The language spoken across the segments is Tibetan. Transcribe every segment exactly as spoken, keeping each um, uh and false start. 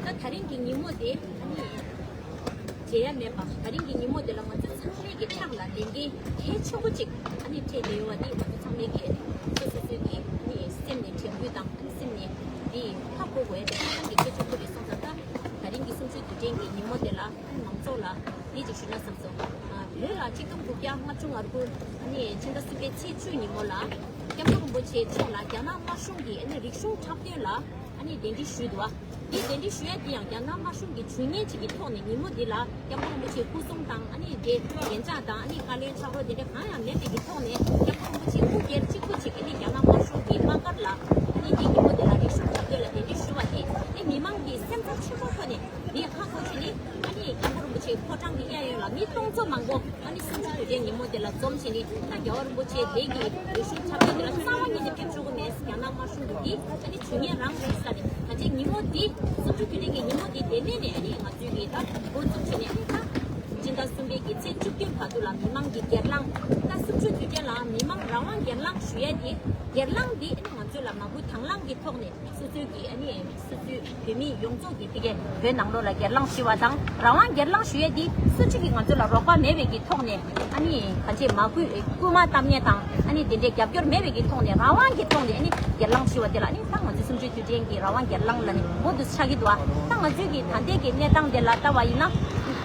ད་དེ་རིང་གི་ཉིན་མོ་དེ་ཨ་ནི་བརྗེད་ཡ་མེད་པ། དེ་རིང་གི་ཉིན་མོ་དེ་ལ་ང་ཚོ་ཚང་མའི་གི་ཕྱག་ལ་ལས་འགན་གལ་ཆེན་པོ་ཅིག་ཨ་ནི་འཕྲད་བསྡད་ཡོད་པ་དེ་ང་ཚོ་ཚང་མའི་གི་སོ་སོ་སོའི་གི་ཨ་ནི་སེམས་ནས་དྲན་སྐུལ་དང་ཨ་ནི་སེམས་ནས་དེ་ཧ་གོ་དགོས་ཡ་དེ་ཧ་ཅང་གི་གལ་ཆེན་པོ་རེད། སོང་ཙང་ད་དེ་རིང་གི་གསུམ་བཅུའི་དུས་དྲན་གི་ཉིན་མོ་དེ་ལ་ཨ་ནི་མང་ཚོགས་ལ་འདི་ཅིག་ཞུས་ན་བསམ་སོང་། ཨ་བོད་ལ་ཆིག་སྟོང་དགུ་བརྒྱ་ལྔ་བཅུ་ང་དགུ་ཨ་ནི་ཕྱི་ཟླ་གསུམ་པའི་ཚེས་བཅུ་ཉིན་མོ་ལ་སྐྱབས་མགོན་རིན་པོ་ཆེ་མཆོག་ལ་རྒྱ་ནག་དམར་གཞུང་གིས་ཨ་ནི་རིག་གཞུང་འཁྲབ་སྟོན་ལ་ཨ་ནི་གདན་འདྲེན་ཞུས་འདུག་བ། འདི་གདན་འདྲེན་ཞུ་ཡ་འདི་ཡང་རྒྱ་ནག་དམར་གཞུང་གི་ཇུས་ངན་ཅིག་གི་ཐོག་ནས་ཉིན་མོ་འདི་ལ་སྐྱབས་མགོན་རིན་པོ་ཆེའི་སྐུ་གཟུགས་དང་ཨ་ནི་དེ་བདེ་འཇགས་དང་ཨ་ནི་བཀའ་བློན་ཕྱག་རོགས་དེ་འདྲ་གང་ཡང་མེད་པའི་གི་ཐོག་ནས་སྐྱབས་མགོན་རིན་པོ་ཆེ་སྐུ་སྒེར་གཅིག་པུ་ཅིག་ཨ་ནི་རྒྱ་ནག་དམར་གཞུང་གི་དམག་སྒར་ལ་ཨ་ནི་འདི་ཉིན་མོ་འདི་ལ་རིག་གཞུང་འཁྲབ་སྟོན་ལ་གདན་འདྲེན་ཞུ་བ་དེ་ཨ་ནི་མི་མང་གི་སེམས་ཚོར་ཆེན་པོ་ཐོག་ནས། འདི་ཧ་གོ་བྱས་ནས་ཨ་ནི་སྐྱབས་མགོན་རིན་པོ་ཆེའི་ཕོ་བྲང་གི་གཡས་གཡོན་ལ་མི་སྟོང་ཚོ་མང་པོ་ཨ་ནི་གསུམ་བཅུའི་དུས་དྲན་ཉིན་མོ་དེ་ལ་འཛོམས་བྱས་ནས། ད་རྒྱལ་བ་རིན་པོ་ཆེ་དེ་གི་རིག་གཞུང་འཁྲབ་སྟོན་དེ་ལ་རྩ་བ་ཉིད་ནས་ཕེབས་ཆོག་གི་མེད། རྒྱ་ནག་དམར་གཞུང་གི་འདི་ཨ་ནི་ཇུས་ངན་རང་རེད་ཟེར་ནས། ད་ཆ་ཉིན་མོ་འདི་གསུམ་བཅུའི་དུས་དྲན་གྱི་ཉིན་མོ་འདི་དེ་ནས་ནས་ཨ་ནི་ང་ཚོའི་གི་ད་འགོ་བཙུགས་བྱས་ནས། ཨ་ནི་ད་སྤྱི་ཟླ་གསུམ་པའི་གི་ཚེས་བཅུ་བདུན་བར་དུ་ལ་མི་མང་གི་སྒེར་ལངས། ད་གསུམ་བཅུའི་དུས་དྲན་ལ་མི་མང་རང་དབང་སྒེར་ལངས་ཞུ་ཡས་དེ། སྒེར་ལངས་འདི་ཨ་ནི་ང་ཚོ་ལ་མ་བསྐུལ་དང་བླངས་ཀྱི་ཐོག་ནས། སོ་སོའི་གི་ཨ་ནི་སོ་སོའི་བོད་མི་ཡོངས་རྫོགས་ཀྱི་ཕ་གིའི་བོད་ནང་ལོགས་ལ་སྒེར་ལངས་ཞུ་བ་དང་རང་དབང་སྒེར་ལངས་ཞུ་ཡས་འདི་སུ་གཅིག་གིས་ང་ཚོ་ལ་རོགས་པ་མེད་པའི་གི་ཐོག་ནས། ཨ་ནི་གང་ཅི་མ་བསྐུལ་སྐུལ་མ་བཏབ་མཁན་དང་ཨ་ནི་དེ་འདྲའི་རྒྱབ་སྐྱོར་མེད་པའི་གི་ཐོག་ནས་རང་དབང་གི་ཐོག་ནས་ཨ་ནི་སྒེར་ལངས་ཞུ་བ་དེ་ལ། ཨ་ནི་ད་ང་ཚོའི་གསུམ་བཅུའི་དུས་དྲན་གྱི་རང་དབང་སྒེར་ལངས་ལ་ནི་ངོ་དུ་ཆགས་ཀྱི་འདུག་བ། ད་ང་ཚོའི་གི་ད་ལྟའི་གི་གནས་སྟངས་དེ་ལ་ལྟ་བ་ཡིན་ན།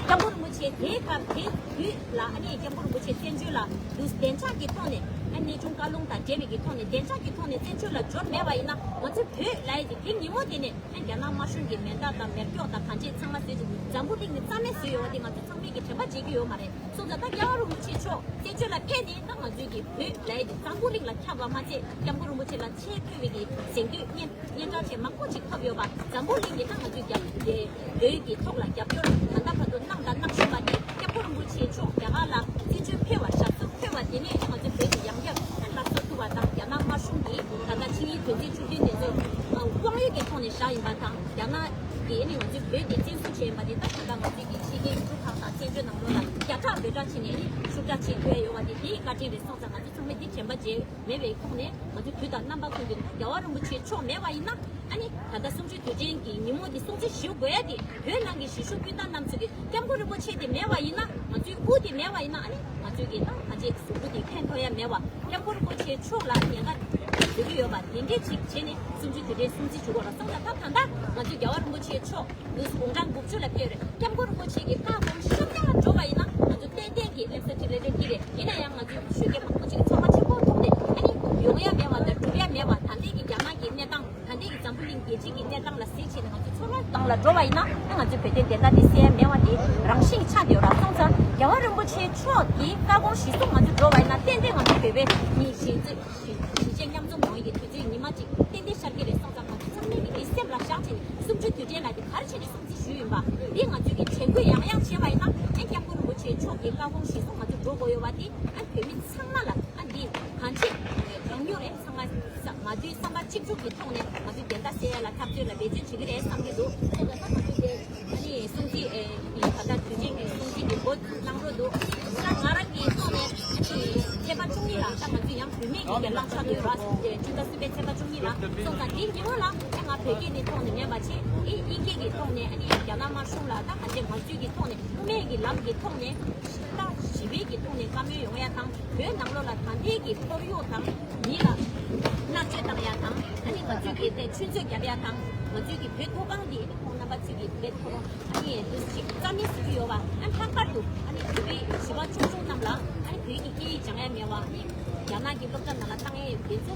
སྐྱབས་མགོན་རིན་པོ་ཆེ་དེའི་སྐབས་དེ་དུས་ལ་ཨ་ནི་སྐྱབས་མགོན་རིན་པོ་ཆེ་བཙན་བྱོལ་ལ་འདུག་བདེ་འཇགས་ཀྱི་ཐོག་ནས། ཨ་ནི་གནས་ཆུང་བཀའ་ལུང་དང་འབྲེལ་བའི་གི་ཐོག་ནས་བདེ་འཇགས་ཀྱི་ཐོག་ནས་བཙན་བྱོལ་ལ་འབྱོར་མེད་པ་ཡིན་ན། ང་ཚོ་བོད་ལ་ཡི་དེ་ཉིན་མོ་དེ་ནས་ཨ་རྒྱ་ནག་དམར་གཞུང་གི་མེ་མདའ་དང་མེ་སྒྱོགས་དང་གང་ཅི་ཚང་མ་བཟོས་ཅིག་འཛམ་བུ་གླིང་ནས་རྩ་མེད་བཟོས་ཡོད་པ་དེ་ང་ཚོ་ཚང་མས་གི་དྲན་པ་བརྗེད་ཀྱི་ཡོད་མ་རེད། སོང་ཙང་ད་རྒྱལ་བ་རིན་པོ་ཆེ་མཆོག་བཙན་བྱོལ་ལ་ཕེབས་ནས་ད་ང་ཚོའི་གི་བོད་ལ་ཡི་དེ་འཛམ་བུ་གླིང་ལ་ཁྱབ་པ་མ་ཚད་སྐྱབས་མགོན་རིན་པོ་ཆེ་ལ་ཆེས་མཐོ་བའི་གི་གཟེངས་བསྟོད་སྙན་སྙན་གྲགས་ཆེ་མང་པོ་ཅིག་ཐོབ་ཡོད་པ། འཛམ་བུ་གླིང་གི་ད་ང་ཚོའི་རྒྱབ་ཀྱི་བོད་ཀྱི་ཐོག་ལ་རྒྱབ་སྐྱོར་ད་ལྟ་བར་དུ་གནང་དང་གནང་བཞིན་པ་དེ། སྐྱབས་མགོན་རིན་པོ་ཆེ་མཆོག་རྒྱ་གར་ལ་བཙན་བྱོལ་ཕེབས་པ་ཞབས་སོར་ཕེབས་པ་དེ་ནས་ང་ཚོ་བོད་ཀྱི་ཡང་བསྐྱར་སླར་གསོ་ཐུབ་པ་དང་། རྒྱ་ནག་དམར་གཞུང་གིས་ད་ལྟ་ཆིངས་ཡིག་དོན་ཚན་བཅུ་བདུན་དེ་ཚོ་དབང་ཡོད་ཀྱི་ཐོག་ནས་བཞག་ཡིན་པ་དང་། རྒྱ་ནག་གིས་ནི་ང་ཚོའི་བོད་དེ་བཙན་བཟུང་བྱས་ཡིན་པ་དེ། ད་ད་ལྟ་ང་ཚོའི་གི་ཕྱི་རྒྱལ་ཡུལ་གྲུ་ཁག་དང་བཙན་བྱོལ་ནང་ལོགས་ལ་བརྒྱ་ཕྲག་འབོད་སྒྲ་བྱས་ནས་ནི་ཤུགས་དྲག་ཅིག་ཐོན་ཡོད་པ་དེ་དེའི་བཀའ་དྲིན་རེད། སོང་ཙང་ང་ཚོ་ཚང་མས་འདི་དྲན་པ་བརྗེད་མེད་པའི་ཐོག་ནས། ང་ཚོ་དུས་དང་རྣམ་པ་ཀུན་ཏུ་ད་རྒྱལ་བ་རིན་པོ་ཆེ་མཆོག་མེད་པ་ཡིན་ན། ཨ་ནི་ད་ལྟ་གསུམ་བཅུའི་དུས་དྲན་གྱི་ཉིན་མོ་འདི་སྲུང་བརྩི་ཞུ་དགོས་ཡ་དེ། བོད་ནང་གི་གཞིས་བཞུགས་སྤུན་ཟླ་རྣམ་ཚོ་གི་སྐྱབས་མགོན་རིན་པོ་ཆེ་དེ་མེད་པ་ཡིན་ན། ང་ཚོའི་དབུ་དེ་མེད་པ་ཡིན་ན། ཨ་ནི་ང་ཚོའི་གི་ད་ང་ཚོའི་གཟུགས་པོ་དེ་ཕན་ཐོགས་ཡ་མེད་པ། སྐྱབས་མགོན་རིན་པོ་ཆེ་མཆོག་ལ་ཉེན་ཁ་ཡོད་ཀྱི་ཡོད་པ་དེ་འདྲས་ཅིག་བྱས་ནས་གསུམ་བཅུའི་དུས་དྲན་སྲུང་བརྩི་ཞུ་དགོས་ར། སོང་ཙང་ད་ད་ལྟ་ང་ཚོའི་རྒྱལ་བ་རིན་པོ་ཆེ་མཆོག་ལུས་དགུང་གྲངས་དགུ་བཅུ་ལ་ཕེབས་རེད། སྐྱབས་མགོན་རིན་པོ་ཆེ་གི་བཀའ་དགོངས་ཤར་ཡ་འགྲོ་བ་ཡིན་ན། ང་ཚོ་ཏན་ཏན་གྱི་ལེགས་ཆ་ཅིག་ལེན་རེད་ཀྱི་རེད། ཡིན་ན་ཡང་ང་ཚོའི་ཆོས་རྒྱལ་མང་པོ་ཅིག་ཚོར་བ་ཆེན་པོ་ཐོག་ནས་ཨ་ནི་ཡོང་ཡ་མེད་པ་དང་འགྲུབ་ཡ་མེད་པ། ད་ལྟའི་གི་རྒྱ་ནག་གི་གནས་སྟངས། ད་ལྟའི་གི་འཛམ་བུ་གླིང་རྒྱལ་སྤྱི་གི་གནས་སྟངས་ལ་གཟིགས་བྱས་ནས་ང་ཚོ་ཚོར་བ་སྟངས་ལ་འགྲོ་བ་ཡིན་ན། ཨ་ང་ཚོའི་བོད་དོན་བདེན་མཐའ་དེ་གསལ་ཡ་མེད་པ་དེ་རང་བཞིན་ཆགས་བསྡད་ཡོད་ར། སོང་ཙང་རྒྱལ་བ་རིན་པོ་ཆེ་མཆོག་གི་བཀའ་དགོངས་གཞིར་བཟུང་ང་ཚོ་འགྲོ་བ་ཡིན་ན། ཏན་ཏན་ང་ཚོ་བོད་པའི་གཉིས་གཞིས་གཞིས་བྱེས་མཉམ་འཛོམས་ཡོང་ཡི་གི་དུས་ཚོད་ཉི་མ་གཅིག་ཏན་ཏན་ཤར་གྱི་རེད། སོང་ཙང་ང་ཚོ་ཚང་མས་ཀྱི་འདི་སེམས་ལ་བཞག་བྱས་ནས་གསུམ་བཅུའི་དུས་དྲན་ལ་དེ་ག་རེ་བྱས་ནས་སྲུང་བརྩི་ཞུས་ཡིན་པ་འདི་ང་ཚོས་ཀྱི་དྲན་སྐུལ་ཡང་ཡང་བྱས་པ་ཡིན་ན། ཨེ་སྐྱབས་མགོན་རིན་པོ་ཆེ་མཆོག་གི་བཀའ་དགོངས་གཞིར་བཟུང་ང་ཚོ་འགྲོ་དགོས་ཡོད་པ་འདི་ཨ་བོད་མི་ཚང་མ་ལ་ཨ་འདི་གང་ཆེ་གང་མྱུར་ཨེ་ཚང་མ་ས་མ་དུས་བསམ་པ་གཅིག་མཇུག་གི་ཐོག་ནས་ང་ཚོས་བདེན་མཐའ་གསལ་ཡ་ལ་འཐབ་རྩོད་ལ་འབད་བརྩོན་བྱེད་ཀྱི་རེད་བསམ་གྱི་འདུག་ཁོ་ད་ལྟ་ང་ཚོས་དེ། ཨ་ནི་སྲུང་བརྩི་ཨེ་ད་ལྟ་དུས་ཆེན་གྱི་སྲུང་བརྩི་གི་འགོ་གནང་རོགས་འདུག་ད་ང་རང་གི་ཐོག་ནས་ཨ་ནི་ཚེས་པ་བཅུ་གཉིས་ལ་ད་ང་ཚོ་ཡང་བུད་མེད་ཀྱི་སྒེར་ལངས་ཆགས་ཀྱི་ཡོད་ར། ཕྱི་ཟླ་གསུམ་པའི་ཚེས་པ་བཅུ་གཉིས་ལ། སོང་ཙང་དེའི་ཉིན་མོ་ལ་ཨ་ང་བོད་སྐད་ཀྱི་ཐོག་ནས་མེད་པ་བྱས། ཨི་དབྱིན་སྐད་ཀྱི་ཐོག་ནས་ཨ་ནི་རྒྱ་ནག་དམར་གཞུང་ལ་ད་ང་ཚོས་ང་ཚོའི་གི་ཐོག་ནས་དབུ་མའི་གི་ལམ་གྱི་ཐོག་ནས་ད་ཞི་བའི་གི་ཐོག་ནས་བཀའ་མོལ་ཡོང་ཡ་དང་། བོད་ནང་ལོགས་ལ་ད་ལྟའི་གི་ཁོར་ཡུག་དང་མི་ལ་མནར་གཅོད་བཏང་ཡ་དང་། ཨ་ནི་ང་ཚོའི་གི་དེ་ཆུ་མཛོད་རྒྱབ་ཡ་དང་། ང་ཚོའི་གི་བོད་མཐོ་སྒང་འདི་ཁོང་རྣམ་པ་ཚོའི་གི་བོད་མཐོ་སྒང་ཨ་ནི་འདུ་ཞིག་རྩ་མེད་བཟོ་གི་ཡོད་པ། ཨ་ལྷག་པར་དུ་ཨ་ནི་བོད་པའི་བྱིས་པ་ཆུང་ཆུང་རྣམས་ལ་ཨ་ནི་བོད་ཀྱི་སྐད་ཡིག་སྦྱང་ཡ་མེད་པ། ཨ་ནི་རྒྱ་ནག་གི་སློབ་གྲྭ་ནང་ལ་བཏང་ཡས་དེ་ཚོ་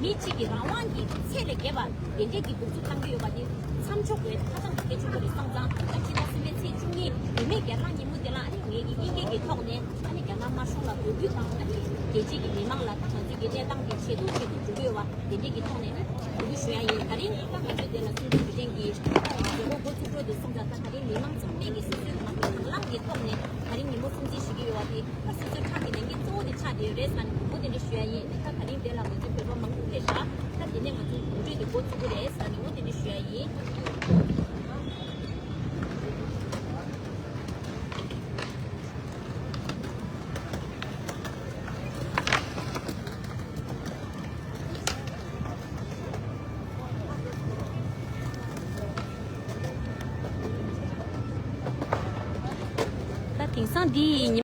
མི་གཅིག་གི་རང་དབང་གི་ཚད་ལས་བརྒལ་བ་དེ་འདྲས་ཀྱི་གདུག་རྩུབ་བཏང་གི་ཡོད་པ་དེ་མཚམས་འཇོག་དགོས་ཧ་ཅང་གི་གལ་ཆེན་པོ་རེད། སོང་ཙང་ད་ཕྱི་ཟླ་གསུམ་པའི་ཚེས་བཅུ་གཉིས་བུད་མེད་སྒེར་ལངས་ཉིན་མོ་དེ་ལ་ཨ་ནི་ངེད་ཀྱི་དབྱིན་སྐད་ཀྱི་ཐོག་ནས་ཨ་ནི་རྒྱ་ནག་དམར་གཞུང་ལ་འབོད་སྐུལ་དང་། ཨ་ནི་རྒྱལ་སྤྱིའི་གི་མི་མང་ལ་ད་ང་ཚོའི་གི་གནས་སྟངས་དེ་ཇེ་སྡུག་ཇེ་སྡུག་འགྲོ་གི་ཡོད་པ་དེ་འདྲས་ཀྱི་ཐོག་ནས་ཨ་ནི་འབོད་སྐུལ་ཞུ་ཡ་ཡིན། ད་རིང་ད་ང་ཚོའི་དེ་ལ་གསུམ་བཅུའི་དུས་དྲན་གྱི་མཛད་སྒོ་འགོ་ཚུགས་འགྲོ་དུས། སོང་ཙང་ད་ད་རིང་མི་མང་ཚང་མས་ཀྱི་སོ་སོའི་ནང་གི་དང་བླངས་ཀྱི་ཐོག་ནས་ད་རིང་ཉིན་མོ་སྲུང་བརྩི་ཞུ་གི་ཡོད་པ་དེ་ད་སོ་སོའི་ཕྲག་གི་ལས་འགན་གཙོ་བོ་དེ་ཆགས་བསྡད་ཡོད་རེད་ཟེར་ནས་འོ་དེ་འདྲ་ཞུ་ཡ་ཡིན། ད་ད་རིང་དེ་ལ་ང་ཚོའི་བོད་པ་མང་པོ་ཕེབས་ཤག་ད་དེ་ནས་ང་ཚོའི་གོམ་བགྲོད་དེ་འགོ་ཚུགས་ཀྱི་རེད་ཟེར་ནས་འོ་དེ་འདྲ་ཞུ་ཡ་ཡིན། འདི་ཉི་